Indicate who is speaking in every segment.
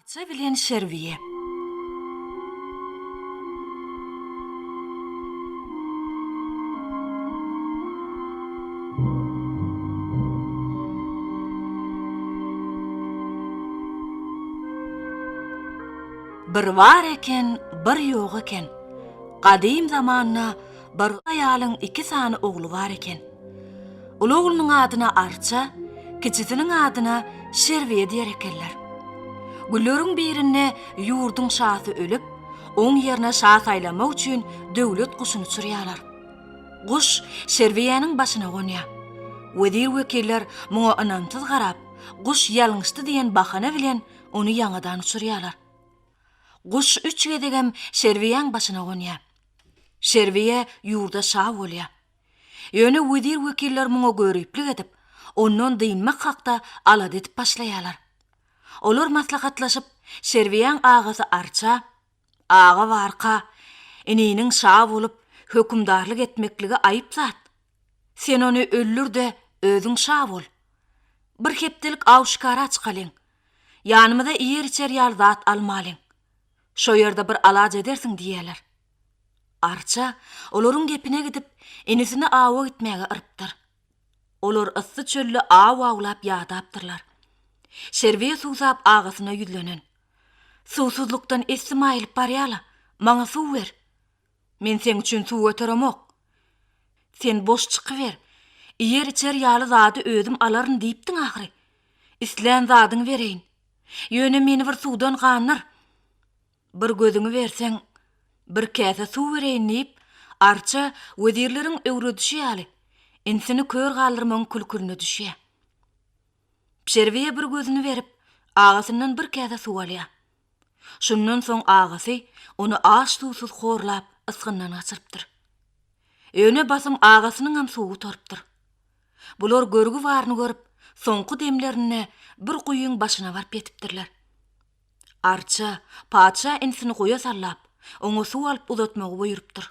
Speaker 1: Arça bilen Şerbiýe. Bir bar eken, bir ýok eken. Gadym zamanda bir aýalyň iki sany ogly bar eken. Uly oglunyň adyna Arça, kiçisiniň adyna Şerbiýe diýer ekenler. Günleriň birinde ýurduň şasy ölüp, oň ýerine şa saýlamak üçin döwlet guşuny uçurýarlar. Guş Şerbiýäniň başyna gonýar. Wezir-wekiller muňa ynamsyz garap, guş ýalňyşdy diýen bahana bilen ony ýaňadan uçurýarlar. Guş üç gezegem Şerbiýäň başyna gonýar. Şerbiýe ýurda şa bolýar. Ýöne wezir-wekiller muňa göriplik edip, ondan dynmak hakda alada edip başlaýarlar. Olar maslahatlaşyp, Şerbiýäň agasy Arça, Aga barka, ininiň şa bolup, hökümdarlyk etmekligi aýyp zat. Sen ony öldür-de, özüň şa bol. Bir hepdelik aw-şikara çykalyň. Ýanymyza iýer-içer ýaly zat almalyň. Şo ýerde bir alaç edersiň diýýärler. Arça olaryň gepine gidip, inisini awa gitmäge yrypdyr. Olar yssy çölde aw awlap ýadapdyrlar. Şerbiýe suwsap agasyna ýüzlenen. Suwsuzlykdan essim aýylyp barýa-la, maňa suw ber. Men seň üçin suw göteremok. Sen boş çykyber. Iýer-içer ýaly zady özüm alaryn diýipdiň ahyry. Islän zadyňy bereýin. Ýöne meni bir suwdan gandyr. Bir gözüňi berseň, bir käse suw bereýin diýip, Arça wezirleriň öwredişi ýaly, insini kör galdyrmagyň külküline düşýär. Şerbiýe bir gözüni berip, agasyndan bir käse suw alýar. Şundan soň agasy ony aç-suwsuz horlap, ysgyndan gaçyrypdyr. Ýöne basym agasynyňam suwy gutarypdyr. Bular görgi baryny görüp, soňky demlerinde bir guýyň başyna baryp ýetipdirler. Arça patyşa inisini guýa sallap, oňa suw alyp uzatmagy buýrupdyr.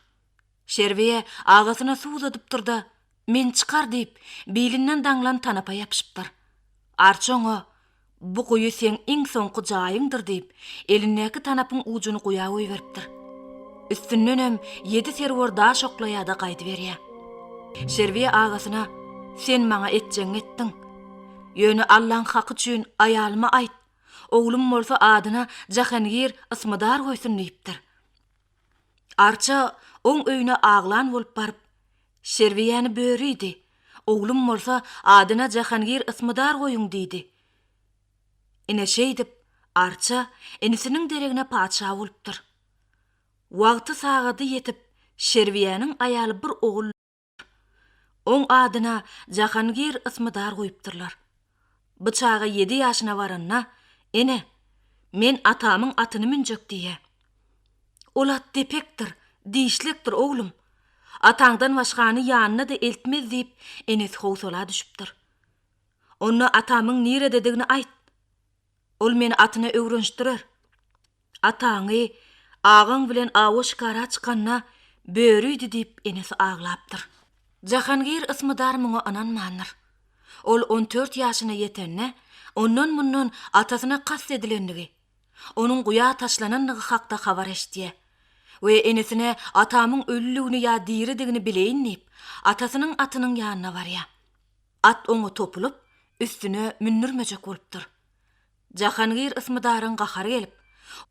Speaker 1: Şerbiýe agasyna suw uzadypdyr-da, Men çykar diýip, bilinden daňlan tanapa ýapyşypdyr. Arça oňa, Bu guýy seň iň soňky jaýyňdyr diýip, elindäki tanapyň ujuny guýa goýberipdir. Üstündenem ýedi serwer daş oklaýar-da gaýdyberýär. Şerbiýe agasyna, Sen maňa etjegiňi etdiň. Ýöne Allaň haky üçin aýalyma aýt, oglum bolsa adyna Jahangir Ysmydar goýsun diýipdir. Arça oň öýüne aglan bolup baryp, Şerbiýäni börüdi. Oglum bolsa adyna Jahangir Ysmydar goýuň diýdi. Ine şeýdip, Arça inisiniň deregine patyşa bolupdyr. Wagty-sagady ýetip, Şerbiýäniň aýaly bir ogul Oň adyna Jahangir Ysmydar goýupdyrlar. Bu çaga ýedi ýaşyna baranda, Ene, men atamyň atyny münjek diýýär. Ol at depekdir, dişlekdir, oglum. Ataňdan başgany ýanyna-da eltmez diýip, enesi howsala düşüpdir. Onda atamyň nirededigini aýt. Ol meni atyna öwrenişdirer. Ataňy agaň bilen awa-şikara çykanda börüdi diýip enesi aglapdyr. Jahangir Ysmydar muňa ynanmandyr. Ol on dört ýaşyna ýetende, ondan-mundan atasyna kast edilendigi, onuň guýa taşlanandygy hakda habar eşidýär we enesine atamyň ölüligini ýa diridigini bileýin diýip, atasynyň atynyň ýanyna barýar. At oňa topulyp, üstüne mündürmejek bolupdyr. Jahangir Ysmydaryň gahary gelip,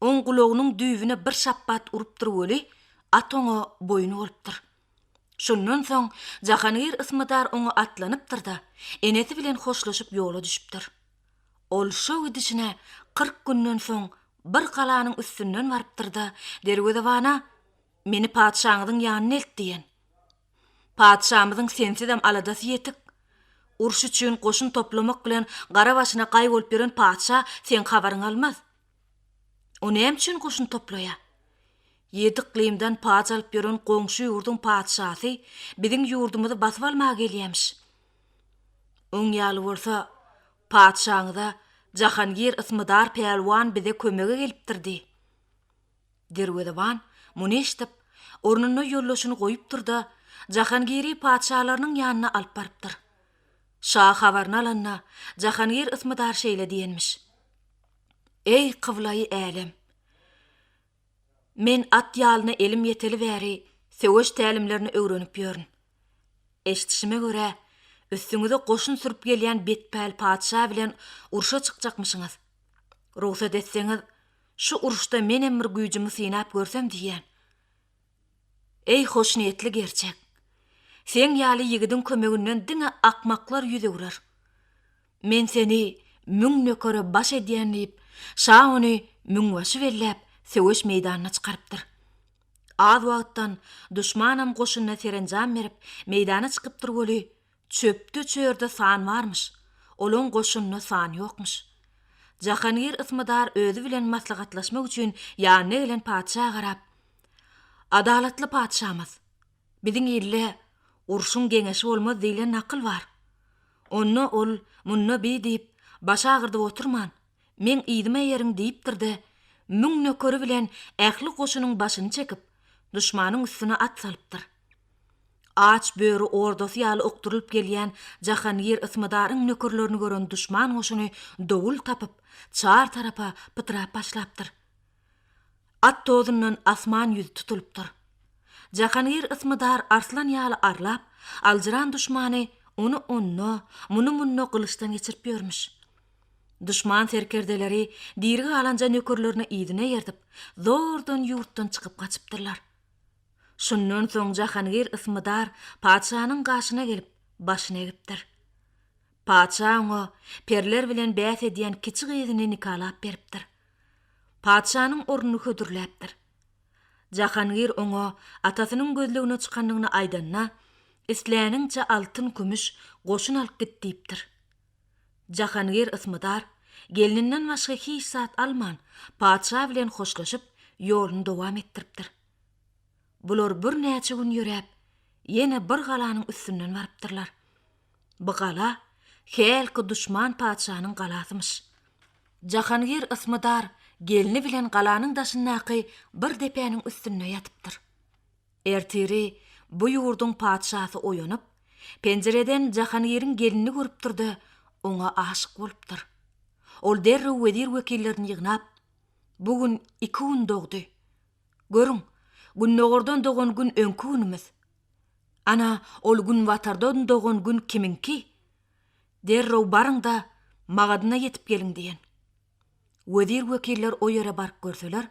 Speaker 1: oň gulagynyň düýbüne bir şapbat urupdyr weli, at oňa boýun bolupdyr. Şondan soň Jahangir Ysmydar oňa atlanypdyr-da, enesi bilen hoşlaşyp ýola düşüpdir. Ol şo gidişine 40 günden soň bir galanyň üstünden barypdyr-da, derwezebana, Meni patyşaňyzyň ýanyna elt diýen. Patyşamyzyň sensizem aladasy ýetik. Uruş üçin goşun toplamak bilen gara başyna gaý bolup ýören patyşa seň habaryňy almaz. O näme üçin goşun toplaýar? Ýedi yklymdan paç alyp ýören goňşy ýurduň patyşasy biziň ýurdumyzy basyp almaga gelýämiş. Oň ýaly bolsa, patyşaňyza Jahangir Ysmydar pälwan bize kömege gelipdir diý. Derwezeban muny eşidip, ornunda ýoldaşyny goýupdyr-da, Jahangiri patyşalarynyň ýanyna alyp barypdyr. Şa habaryny alanda, Jahangir Ysmydar şeýle diýenmiş. Eý, kyblaýy älem! Men at ýalyna elim ýeteli bäri söweş tälimlerini öwrenip ýörün. Eşidişime görä, üstüňize goşun sürüp gelýän betpäl patyşa bilen urşa çykjakmyşyňyz. Rugsat etseňiz, şu uruşda menem bir güýjümi synap görsem diýýän. Eý, hoşniýetli gerçek! Seň ýaly ýigidiň kömeginden diňe akmaklar ýüz öwrer. Men seni müň nökere baş edýän diýip, şa ony müňbaşy belläp, söweş meýdanyna çykarypdyr. Az wagtdan duşmanam goşunyna serenjam berip, meýdana çykypdyr weli, Çöpde-çörde san barmyş, olaň goşunda san ýokmuş. Jahangir Ysmydar özi bilen maslahatlaşmak üçin ýanyna gelen patyşa garap, Adalatly patyşamyz, biziň ilde Urşuň geňeşi bolmaz diýlen nakyl bar. Onda ol, munda bi diýip, baş agyrdyp oturman, meň yzyma eýeriň diýipdir-de, müň nökeri bilen ähli goşunyň başyny çekip, duşmanyň üstüne at salypdyr. Aç böri ordasy ýaly okdurylyp gelýän Jahangir Ysmydaryň nökerlerini gören duşman goşuny dowul tapyp, çar tarapa pytrap başlapdyr. At tozundan asman ýüzi tutulypdyr. Jahangir Ysmydar arslan ýaly arlap, aljyran duşmany ony onda, muny munda gylyçdan geçirip ýörmüş. Duşman serkerdeleri diri galanja nökerlerini yzyna eýerdip, zordan ýurtdan çykyp gaçypdyrlar. Şundan soň Jahangir Ysmydar patyşanyň gaşyna gelip, başyny egipdir. Patyşa oňa periler bilen bäs edýän kiçi gyzyny nikalap beripdir. Patyşanyň ornuny hödürläpdir. Jahangir oňa atasynyň gözlegine çykandygyny aýdanda, Isläniňçe altyn-kümüş, goşun alyp git diýipdir. Jahangir Ysmydar gelninden başga hiç zat alman, patyşa bilen hoşlaşyp, ýoluny dowam etdiripdir. Bular birnäçe gün ýöräp, ýene bir galanyň üstünden barypdyrlar. Bu gala hälki duşman patyşanyň galasymyş. Jahangir Ysmydar gelni bilen galanyň daşyndaky bir depäniň üstünde ýatypdyr. Ertiri bu ýurduň patyşasy oýanyp, penjireden Jahangiriň gelinini görüpdir-de, oňa aşyk bolupdyr. Ol derrew wezir-wekillerini ýygnap, Bu gün iki gün dogdy. Görüň, gündogardan dogan gün öňki günümiz. Ana, ol günbatardan dogan gün kimiňki? Derrew baryň-da, magadyna ýetip geliň diýen. Wezir-wekiller o ýere baryp görseler,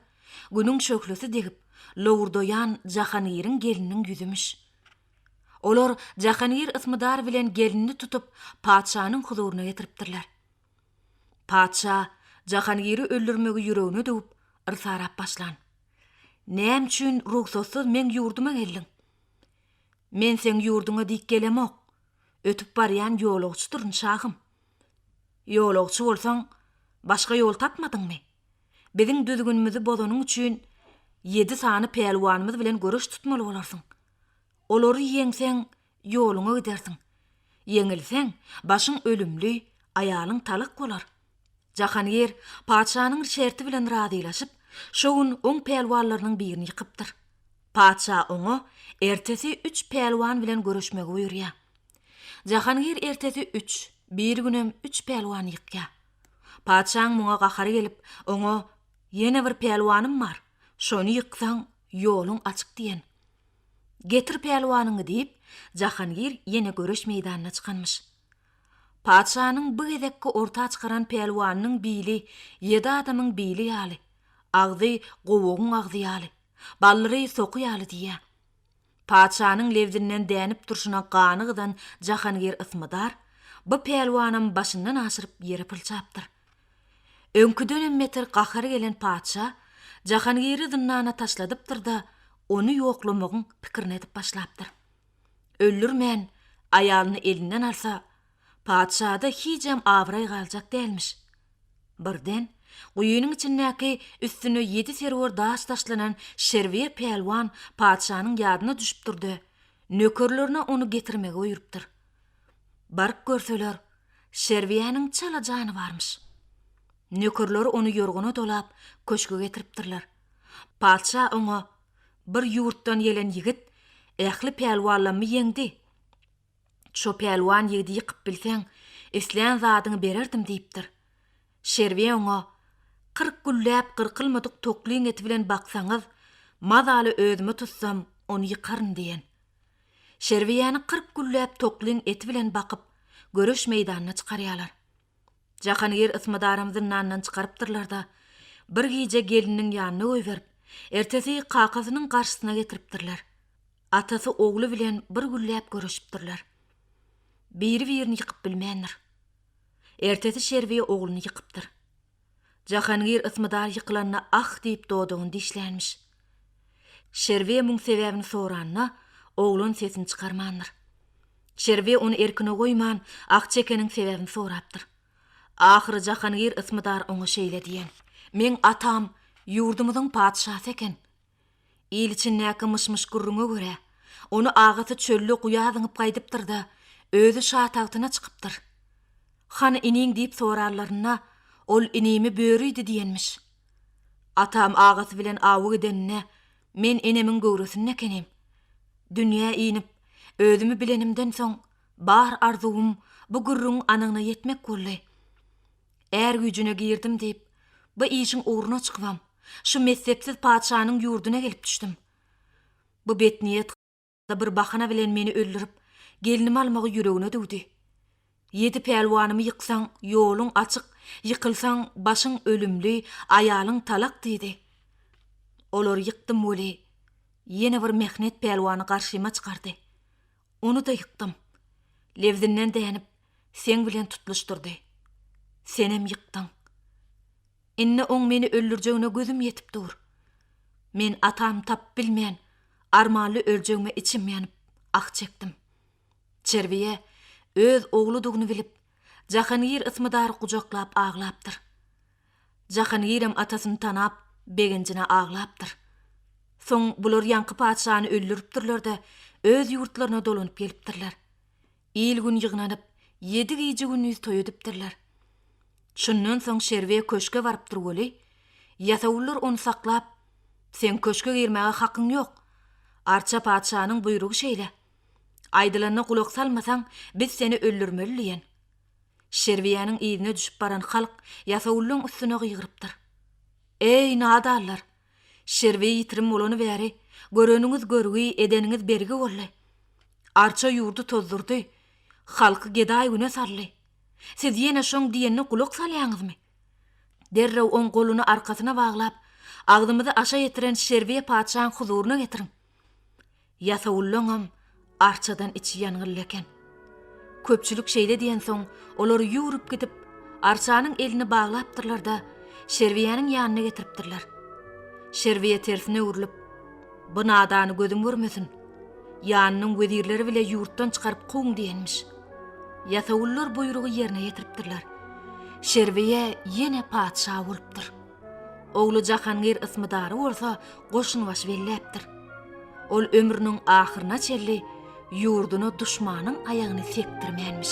Speaker 1: Günüň şöhlesi degip, lowurdaýan Jahangiriň gelniniň ýüzümiş. Olar Jahangir Ysmydar bilen gelnini tutup, patyşanyň huzuryna getiripdirler. Patyşa Jahangiri öldürmegi ýüregine düwüp, yrsarap başlan. Näme üçin rugsatsyz meň ýurduma geldiň? Men seň ýurduňa dik gelemok. Ötüp barýan ýolagçydyryn, şahym. Ýolagçy bolsaň, başga ýol tapmadyňmy? Biziň düzgünimizi bozanyň üçin ýedi sany pälwanymyz bilen göreş tutmaly bolarsyň. Olary ýeňseň, ýoluňa gidersiň. Ýeňilseň, başyň ölümli, aýalyň talak bolar. Jahangir patyşanyň şerti bilen razylaşyp, şo gün oň pälwanlarynyň birini ýykypdyr. Patyşa oňa ertesi üç pälwan bilen göreşmegi buýurýar. Jahangir ertesi üç, birigünem üç pälwany ýykýar. Patyşaň muňa gahary gelip, oňa, Ýene bir pälwanym bar, şony ýyksaň, ýoluň açyk diýen. Getir pälwanyňy diýip, Jahangir ýene göreş meýdanyna çykanmyş. Patyşanyň bu gezekki orta çykaran pälwanynyň bili ýedi adamyň bili ýaly, agzy gowagyň agzy ýaly, ballyry soky ýaly diýýär. Patyşanyň lebzinden dänip durşuna gany gyzan Jahangir Ysmydar bu pälwanam başyndan aşyryp ýere pylçapdyr. Öňküdenem beter gahary gelen patyşa Jahangiri zyndana taşladypdyr-da, ony ýoklamagyň pikirini edip başlapdyr. Öldürmän, aýalyny elinden alsa, patyşada hijem abraý galjak dälmiş. Birden, guýynyň içindäki üstüne ýedi serwer daş taşlanan Şerbiýe pälwan patyşanyň ýadyna düşüpdir-de, nökerlerine ony getirmegi buýrupdyr. Baryp görseler, Şerbiýäniň çala jany barmyş. Nökerleri ony ýorgana dolap, köşge getiripdirler. Patyşa oňa, Bir ýurtdan gelen ýigit ähli pälwanlammy ýeňdi. Şo pälwan ýigidi ýykyp bilseň, islän zadyňy bererdim diýipdir. Şerbiýe oňa. 40 günläp gyrkylmadyk toklyň eti bilen baksaňyz, mazaly özüme tutsam, ony ýykaryn diýen. Şerbiýäni 40 günläp toklyň eti bilen bakyp, göreş meýdanyna çykarýarlar. Jahangir Ysmydaram zyndandan çykarypdyrlar-da, bir gije gelniniň ýanyna goýberip, ertesi kakasynyň garşysyna getiripdirler. Atasy ogly bilen bir günläp göreşipdirler. Biri-birini ýykyp bilmändir. Ertesi Şerbiýe ogluny ýykypdyr. Jahangir Ysmydar ýykylanda ah diýip dodagyny dişlänmiş. Şerbiýe muň sebäbini soranda, oglan sesini çykarmandyr. Şerbiýe ony erkine goýman, ah çekeniň sebäbini sorapdyr. Ahyry Jahangir Ysmydar oňa şeýle diýen, Meň atam ýurdumyzyň patyşasy eken. Il içindäki myş-myş gürrüňe görä, ony agasy çölde guýa zyňyp gaýdypdyr-da, özi şa tagtyna çykypdyr. Hany iniň diýip soranlarynda, ol inimi börüdi diýenmiş. Atam agasy bilen awa gideninde, men enemiň göwresinde ekenim. Dünýä inip, özümi bilenimden soň, bar arzuwym bu gürrüňiň anygyna ýetmek boldy. Är güýjüne girdim diýip, bu işiň ugruna çykybam, şu messepsiz patyşanyň ýurduna gelip düşdüm. Bu betniýet bir bahana bilen meni öldürip, gelnimi almagy ýüregine düwdi. Ýedi pälwanymy ýyksaň, ýoluň açyk, ýykylsaň, başyň ölümli, aýalyň talak diýdi. Olary ýykdym weli, ýene bir mähnet pälwany garşyma çykardy. Ony-da ýykdym. Lebzinden dänip, seň bilen tutluşdyrdy. Senem ýykdyň. Indi oň meni öldürjegine gözüm ýetip dur. Men atamy tapyp bilmän, armanly öljegime içim ýanyp, ah çekdim. Çerbiýe öz ogludygyny bilip, Jahangir Ysmydary gujaklap aglapdyr. Jahangirem atasyny tanap, begenjine aglapdyr. Soň bular ýaňky patyşany öldüripdirler-de, öz ýurtlaryna dolanyp gelipdirler. Il-gün ýygnanyp, ýedi gije-gündiz toý edipdirler. Şundan soň Şerbe köşge barypdyr weli, ýasawullar ony saklap, Seň köşge girmäge hakyň ýok. Arça patyşanyň buýrugy şeýle. Aýdylanyna gulak salmasaň, biz seni öldürmeli diýen. Şerbiýäniň yzyna düşüp baran halk ýasawullaň üstüne gygyrypdyr. Eý, nadanlar! Şerbiýe ýitirim bolany bäri, göreniňiz görgi, edeniňiz bergi boldy. Arça ýurdy tozdurdy, halky gedaý güne saldy. Siz ýene şoň diýenine gulak salýaňyzmy? Derrew oň goluny arkasyna baglap, agzymyzy aşa ýetiren Şerbiýe patyşaň huzuryna getiriň. Ýasawullaňam arçadan içi ýangynly eken. Köpçülik şeýle diýensoň, olar ýüwrüp gidip, arçanyň elini baglapdyrlar-da, Şerbiýäniň ýanyna getiripdirler. Şerbiýe tersine öwrülip, Bu nadany gözüm görmesin. Ýanynyň wezirleri bile ýurtdan çykaryp kowuň diýenmiş. Ýasawullar buýrugy ýerine ýetiripdirler. Şerbiýe ýene patyşa bolupdyr. Ogly Jahangir Ysmydary bolsa goşunbaşy belläpdir. Ol ömrüniň ahyryna çenli ýurduna duşmanyň aýagyny sekdirmänmiş.